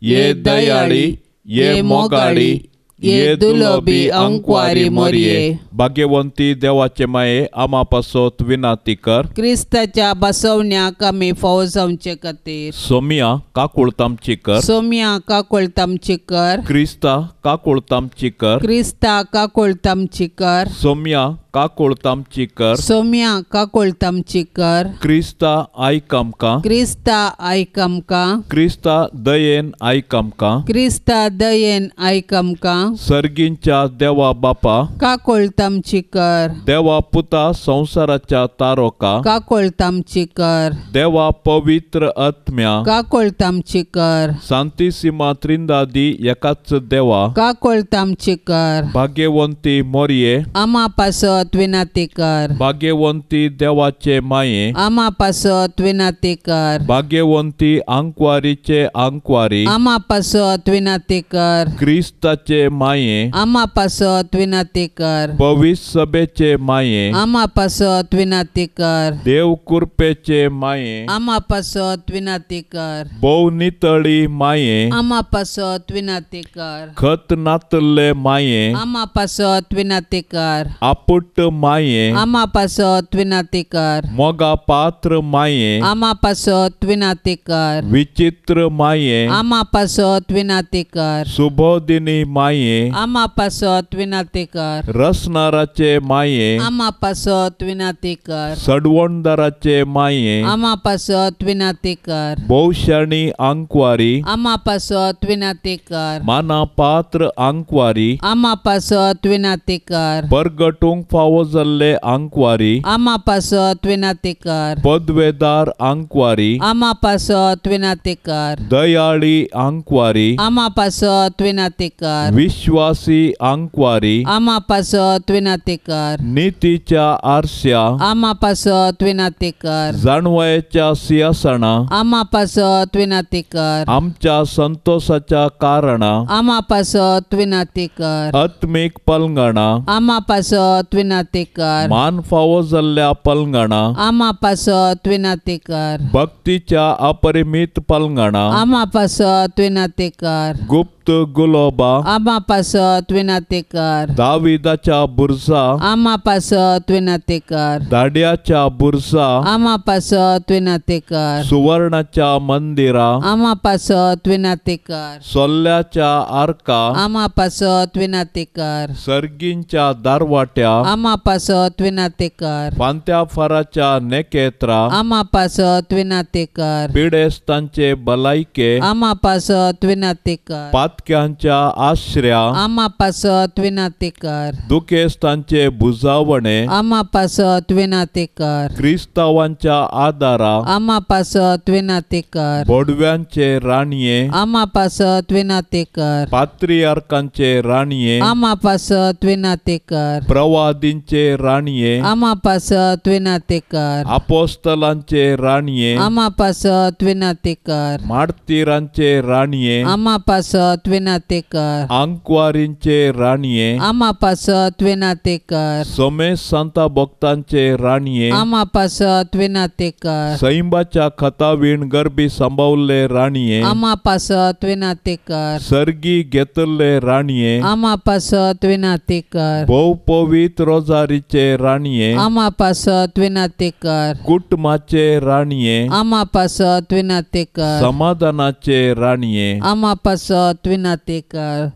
ये दयाळी, ये मोगाळी, ये दुलोबी अंकवारी मोरये. भाग्यवंती देवाचे माये आमा पासत विनाती कर. क्रिस्ताच्या बसवण्याक आमी फावो जावचे खातीर. सोमिया काकुळत आमची कर. सोमिया काकुळत आमची कर. क्रिस्ता काकुळत आमची कर. क्रिस्ता काकुळत आमची कर. सोमिया काकुळत आमची कर. सोमिया काकुळत आमची कर. क्रिस्ता आयक आमकां. क्रिस्ता आयक आमकां. क्रिस्ता दयेन आयक आमकां. क्रिस्ता दयेन आयक आमकां. सर्गींच्या देवा बापा काकुळत आमची कर. देवा पुता संवसाराच्या तारोका काकुळत आमची कर. देवा पवित्र आत्म्या काकुळत आमची कर. सांतिसिमा त्रिंदादी एकाच देवा काकुळत आमची कर. भाग्यवंती मोरये आमा पासत विनाती कर. भाग्यवंती देवाचे माये आमा पासत विनाती कर. भाग्यवंती आंकवारीचे आंकवारी आमा पासत विनाती कर. क्रिस्ताचे माये आमा पासत विनाती कर. पवित्र सभेचे माये आमा पासत विनाती कर. देव कृपेचे माये आमा पासत विनाती कर. भोव नितळी माये आमा पासत विनाती कर. खत नातल्ले माये आमा पासत विनाती कर. आपुट माये आमा पासत विनाती कर. मोगा पात्र माये आमा पासत विनाती कर. विचित्र माये आमा पासत विनाती कर. सुबोधिनी माये आमा पासत विनाती कर. रसनाराचे माये आमा पासत विनाती कर. सडवणदाराचे माये आमा पासत विनाती कर. भोवशाणी आंकवारी आमा पासत विनाती कर. माना पात्र आंकवारी आमा पासत विनाती कर. परगटूंक फावो जाल्ले आंकवारी आमा पासत विनाती कर. पदवेदार आंकवारी आमा पासत विनाती कर. दयाळी आंकवारी आमा पासत विनाती कर. विश्वासी आंकवारी आमा पासत विनाती कर. नितीच्या आरश्या आमा पासत विनाती कर. जाणवयाच्या सिंहासना आमा पासत विनाती कर. आमच्या संतोषाच्या कारणा आमा पासत विनाती कर. आत्मीक पलंगणा आमा पासत विनाती कर. मान फावो जाल्ल्या पलंगणा आमा पासत विनाती कर. भक्तीच्या अपरिमित पलंगणा आमा पासत विनाती कर. गुप्त गुलोबा आमा पासत विनाती कर. दाविदाच्या बुरजा आमा पासत विनाती कर. दाड्याच्या बुरजा आमा पासत विनाती कर. सुवर्णाच्या मंदिरा आमा पासत विनाती कर. सोल्ल्याच्या आर्का आमा पासत विनाती कर. सर्गींच्या दारवाट्या आमा पासत विनाती कर. फांत्या फाराच्या नेकेत्रा आमा पासत विनाती कर. पिडेस्तांचे बलायके आमा पासत विनाती कर. पातक्यांच्या आश्र्या आमा पासत विनाती कर. दुखेस्तांचे भुजावणे आमा पासत विनाती कर. क्रिस्तावांच्या आदारा आमा पासत विनाती कर. बोडव्यांचे राणये आमा पासत विनाती कर. पात्रियार्कांचे राणये आमा पासत विनाती कर. प्रवादींचे राणये आमा पासत विनाती कर. अपोस्तलांचे राणये आमा पासत विनाती कर. मार्तीरांचे राणये आमा पासत विनाती कर. आंकवारींचे राणये आमा पासत विनाती कर. सोमेश सांता भक्तांचे राणये आमा पासत विनाती कर. सैंबाच्या खतावीण गरबी सांबावल्ले राणये आमा पासत विनाती कर. सर्गी घेतल्ले राणये आमा पासत विनाती कर. भोव पवित्र रोजारीचे राणये आमा पासत विनाती कर. कुटुंबाचे राणये आमा पासत विनाती कर. समाधानाचे राणये आमा पासत विनाती कर.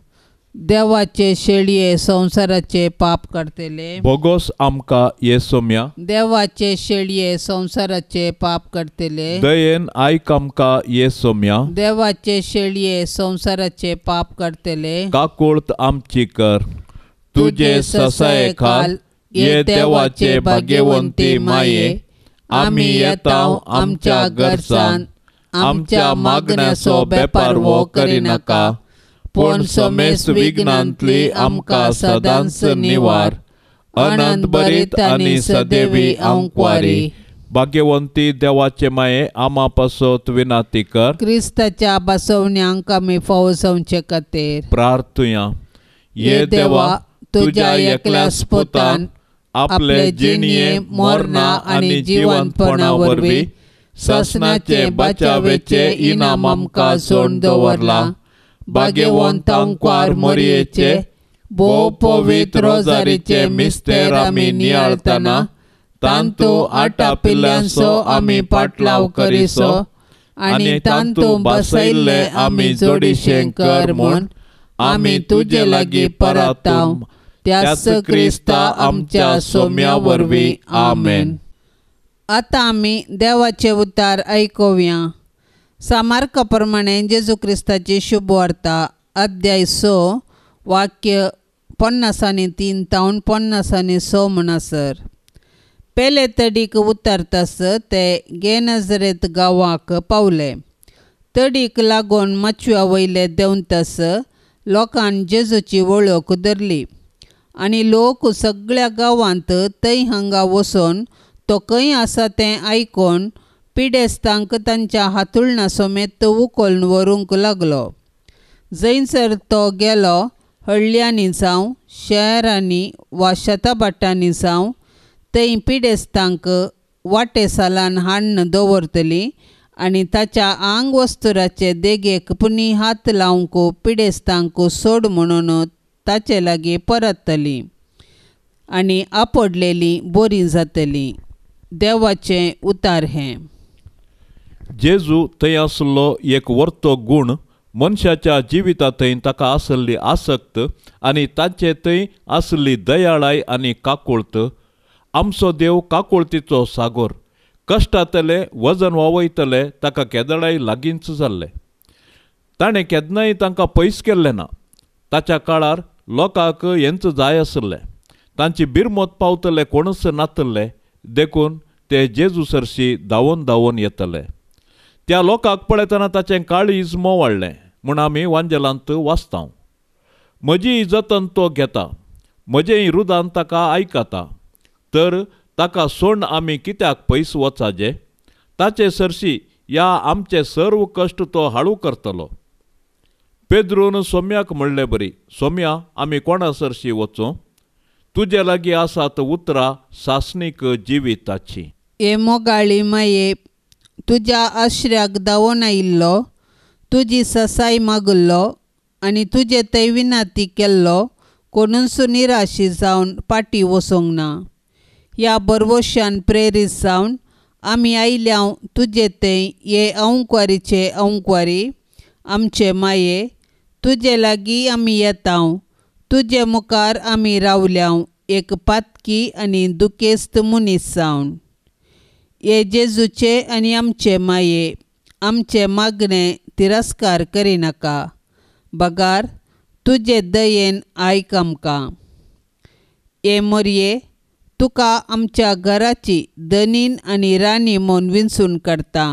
देवाचे शेळये संवसाराचे पाप करतले बोगोस आमकां ये सोम्या. देवाचे शेळये संवसाराचे पाप करतले दयेन आयक आमकां ये सोम्या. देवाचे शेळये संवसाराचे पाप करतले काकुळत आमची कर. तुजे ससाये खाल ये देवाचे भाग्यवंती माये आमी येता आमच्या गरजान आमच्या मागण्याचो बेपारवो करिनाका पूण समेस विघ्नांतली आमकां सदांच निवार. अनंत बरीत आनी सदैवी आंकवारी. भाग्यवंती देवाचे माये आमा पासत विनाती कर. क्रिस्ताच्या बसवण्यांक आमी फावो जावचे खातीर प्रार्थुया. ये देवा तुज्या एकल्या पुतान आपले जिणये मरणा आनी जिवंतपणा वरवीं ससनाचे बचावेचे इनाम आमकां सोडून दवरला. भाग्यवंत आंकवार मोरयेचे भोव पवित्र रोजारीचे मिस्तेर आमी नियाळतना तांतू आटापिल्ल्यांचो आमी पाटलाव करिसो आनी तांतू बसयल्ले आमी जोडीशें कर म्हूण आमी तुजे लागीं परताव त्याच क्रिस्ता आमच्या सोम्या वरवीं. आमेन. आतां आमी देवाचे उतार आयकुया. सामार्का प्रमाणे जेजू क्रिस्ताची शुभवार्ता अध्याय 6 वाक्य 53 तावन 56 म्हणसर. पेले तडीक उतरतास ते गेनजरेत गांवाक पावले. तडीक लागून माचव्या वयले देंवतास लोकान जेजूची वळख धरली आनी लोक सगळ्या गांवांत थंय हांगा वचून तो खंय आसा तें आयकून पिडेस्तांक तांच्या हातुळणा समेत उखलून व्हरूंक लागलो. जंयसर तो गेलो हळ्ळ्यांनी जावं शहरांनी वा शेताभाटांनी जावं थंय पिडेस्तांक वाटे सालान हाडून दवरतली आनी ताच्या आंग वस्तुराचे देगेक पुनी हात लावंक पिडेस्तांक सोड म्हणून ताचे लागीं परतली आनी आपडलेली बरी जातली. देवाचें उतार हें. जेजू थंय आसलो एक वर्तो गूण मनशाच्या जिविता थंय ताका आसली आसक्त आनी ताचे थंय आसली दयाळाय आनी काकुळत. आमचो देव काकुळतीचो सागोर. कश्टांतले वजन वावयतले ताका केदळाय लागींच जाल्ले. ताणें केन्नाय तांकां पयस केल्लें ना. ताच्या काळार लोकांक हेंच जाय आसलें. तांची बिरमत पावतले कोणूच नातले देखून ते जेजू सरशी धांवून धांवून येतले. त्या लोकांक पळयतना ताचें काळीज मोवाळ्ळें म्हूण आमी वांजेलांत वाचता. म्हजी जतन तो घेता, म्हजें रुदान ताका आयकता, तर ताका सोड आमी कित्याक पयस वचाजे? ताचे सरशी ह्या आमचे सर्व कश्ट तो हाळू करतलो. पेद्रून सोम्याक म्हणले बरी, सोम्या आमी कोणा सरशी वचूं? तुजे लागीं आसात उतरां सासणीक जिविताची. हे मोगाळी माये, तुज्या आश्र्याक धांवून आयिल्लो, तुजी ससाय मागल्लो आनी तुजे थंय विनाती केल्लो कोणूच निराशी जावन फाटीं वचूंक ना. ह्या बरवशान प्रेरीत जावन आमी आयल्या तुजे थंय हे अंकवारीचे अंकवारी आमचे माये, तुजे लागीं आमी येता, तुजे मुखार आमी रावल्या एक पातकी आनी दुखेस्त मनीस जावन. हे जेजूचे आनी आमचे माये, आमचे मागणें तिरस्कार करिनाका, बगार तुजे दयेन आयक आमकां. हे मोरये, तुका आमच्या घराची धनीन आनी राणी म्हूण विंचून काडटा.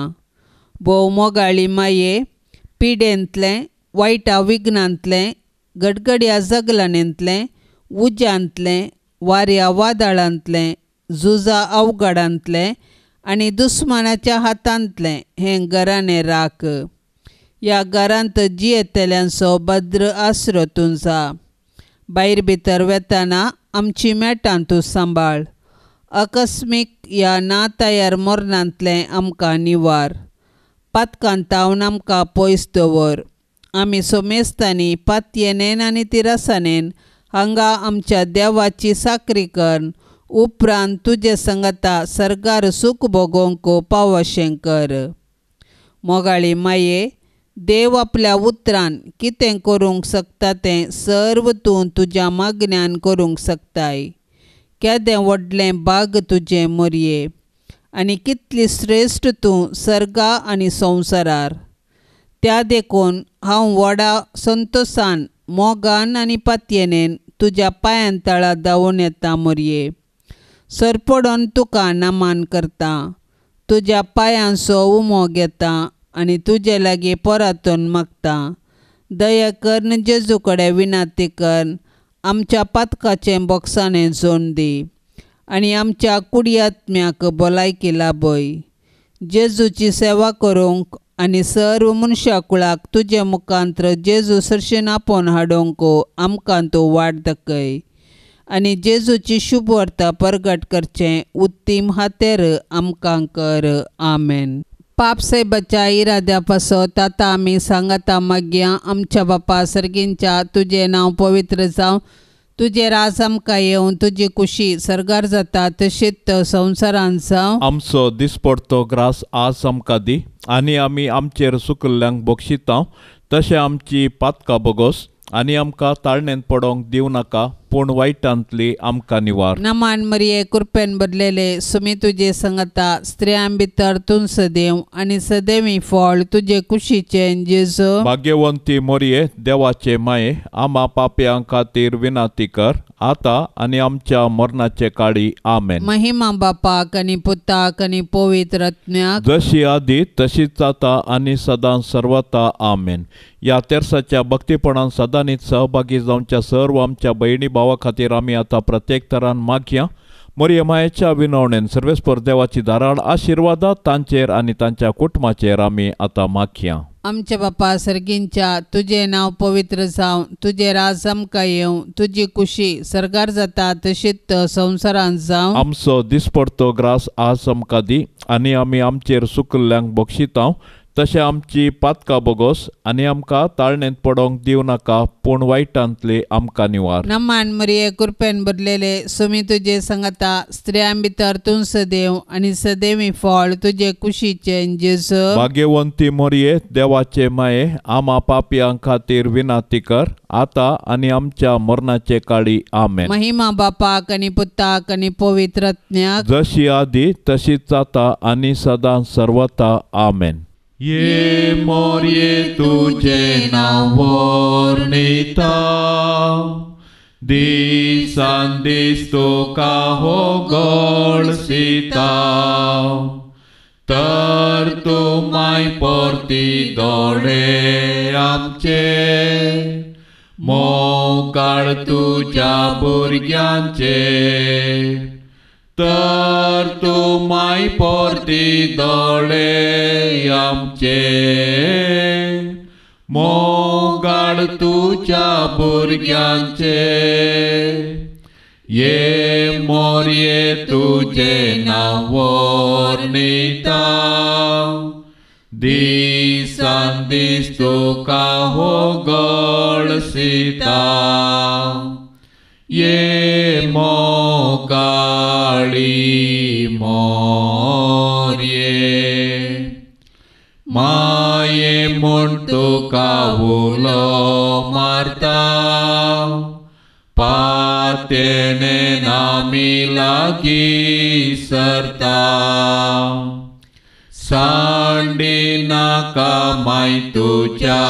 भोव मोगाळी माये, पिडेंतलें, वायटा विघ्नांतलें, गडगड्या जगलांतलें, उज्यांतलें, वाऱ्या वादळांतलें, झुजा अवघडांतलें आनी दुस्मानाच्या हातांतलें हें घराणें राख. ह्या घरांत जियेतल्यांचो भद्र आसरो तूं जा. भायर भितर वेतना आमची मेटां तूं सांबाळ. आकस्मीक ह्या ना तयार मरणांतलें आमकां निवार. पातकांत तावन आमकां पयस दवर. आमी सोमेस्तांनी पातयेनेन आनी तिरसानेन हांगा आमच्या देवाची साकरी कर उपरांत तुजे संगता सर्गार सूख भोगोवंक पावशें कर. मोगाळी माये, देव आपल्या उतरान कितें करूंक शकता तें सर्व तूं तुज्या मागण्यान करूंक शकताय. केदें व्हडलें भाग तुजें मोरये आनी कितली श्रेश्ठ तूं सर्गा आनी संवसारार. त्या देखून हांव व्हडा संतोशान मोगान आनी पातयेनेन तुज्या पांयां तळा धांवून येता मोरये. सरपडून तुका नमान करता, तुज्या पांयांचो उमो घेता आनी तुजे लागीं परतून मागता. दया करून जेजू कडेन विनंती कर, आमच्या पातकाचें बोगसाणें जोन दी आनी आमच्या कुडयात्म्याक भलायकी लाभय. जेजूची सेवा करूंक आनी सर्व मनशा कुळाक तुजे मुखांत्र जेजू सरशीन आपोवन हाडूंक आमकां तूं वाट दाखय आनी जेजूची शुभवार्ता परगट करचें उत्तीम हातेर आमकां कर. आमेन. पाप सायबाच्या इराद्या पासत आतां आमी सांगता मागया. आमच्या बापा सर्गींच्या, तुजें नांव पवित्र जावं, तुजें राज आमकां येवं, तुजी कुशी सर्गार जाता तशीच संवसारांत जावं. आमचो दिसपडतो ग्रास आज आमकां दी आनी आमी आमचेर सुकिल्ल्यांक बक्षिता तशें आमची पातकां बोगोस आनी आमकां ताळणेंत पडोंक दिवं नाका, पूण वायटांतली आमकां निवार. नमान मरिये, कृपेन भरलेले, सुमी तुजे संगता, स्त्रियां भितर तूं सदैव आनी सदैवी फळ तुजे कुशीचें जेजू. भाग्यवंती मोरये, देवाचे माये, आमा पापयां खातीर विनंती कर आतां आनी आमच्या मरणाचे काळी. आमेन. महिमा बापाक आनी पुताक आनी पवित्र आत्म्याक, जशी आदी तशीच आतां आनी सदां सर्वता. आमेन. ह्या तेर्साच्या भक्तीपणान सदांनीच सहभागी जावच्या सर्व आमच्या भयणी भावा खातीर आमी आतां प्रत्येक तरान मागया. मोरये मायेच्या विनवणेन सर्वेस्पर देवाची धाराळ आशिर्वादा तांचेर आनी तांच्या कुटुंबाचेर आमी आतां मागया. आमच्या बापा सर्गींच्या, तुजें नांव पवित्र जावं, तुजें राज आमकां येवं, तुजी कुशी सर्गार जाता तशीच संवसारांत जावं. आमचो दिसपडतो ग्रास आज आमकां दी आनी आमी आमचेर सुकिल्ल्यांक बक्षिता तशें आमची पातकां बोगोस आनी आमकां ताळणेंत पडोंक दिवं नाका, पूण वायटांतली आमकां निवार. नमान मरिये, कृपेन भरलेले, सुमी तुजे संगता, स्त्रियां भितर तूं सदैव आनी सदैवी फळ तुजे कुशीचें जेजू. भाग्यवंती मोरये, देवाचे माये, आमा पापयां खातीर विनंती कर आतां आनी आमच्या मरणाचे काळी. आमेन. महिमा बापाक आनी पुताक आनी पवित्र आत्म्याक, जशी आदी तशीच आतां आनी सदां सर्वता. आमेन. ये मोरये तुझे नांव वर्णिता, दिसान दीस तुका हो गळसिता, तर तूं माय परती दोळे आमचे, मोगाळ तुज्या भुरग्यांचे, तर तूं माय परती दोळे आमचे, मोगाळ तुज्या भुरग्यांचे. ये मोरये तुजें नांव वर्णिता, दिसान दीस तुका हो गळसिता, ये मोगाळी मोरये, माये म्हूण तुका उलो मारता, पातेणे आमी लागीं सरता, सांडी नाका माय तुज्या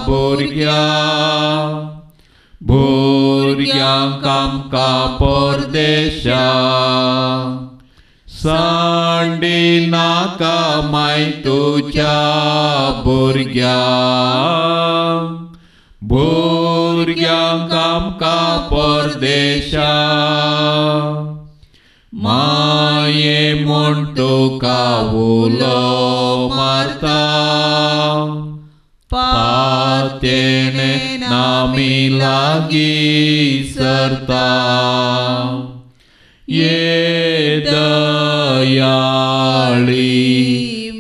भुरग्या, भुरग्यांक आमकां परदेशा, सांडी नाका माय तुज्या भुरग्यांक, भुरग्यांक आमकां परदेशा, माये म्हूण तुका उलो मारता, पातेणे आमी लागीं सरता, ये दयाळी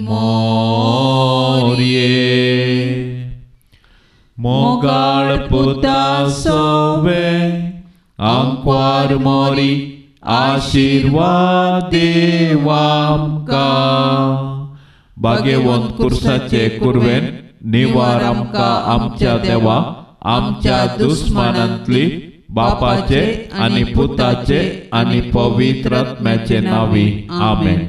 मोरये, मोगाळ पुता सोवे आंकवार मोरी, आशिर्वाद देवामकां. भाग्यवंत कुर्साचे कुर्वेन निवार आमकां आमच्या देवा, आमच्या दुस्मानांतली बापाचे आनी पुताचे आनी पवित्र आत्म्याचे नांवी. आमेन.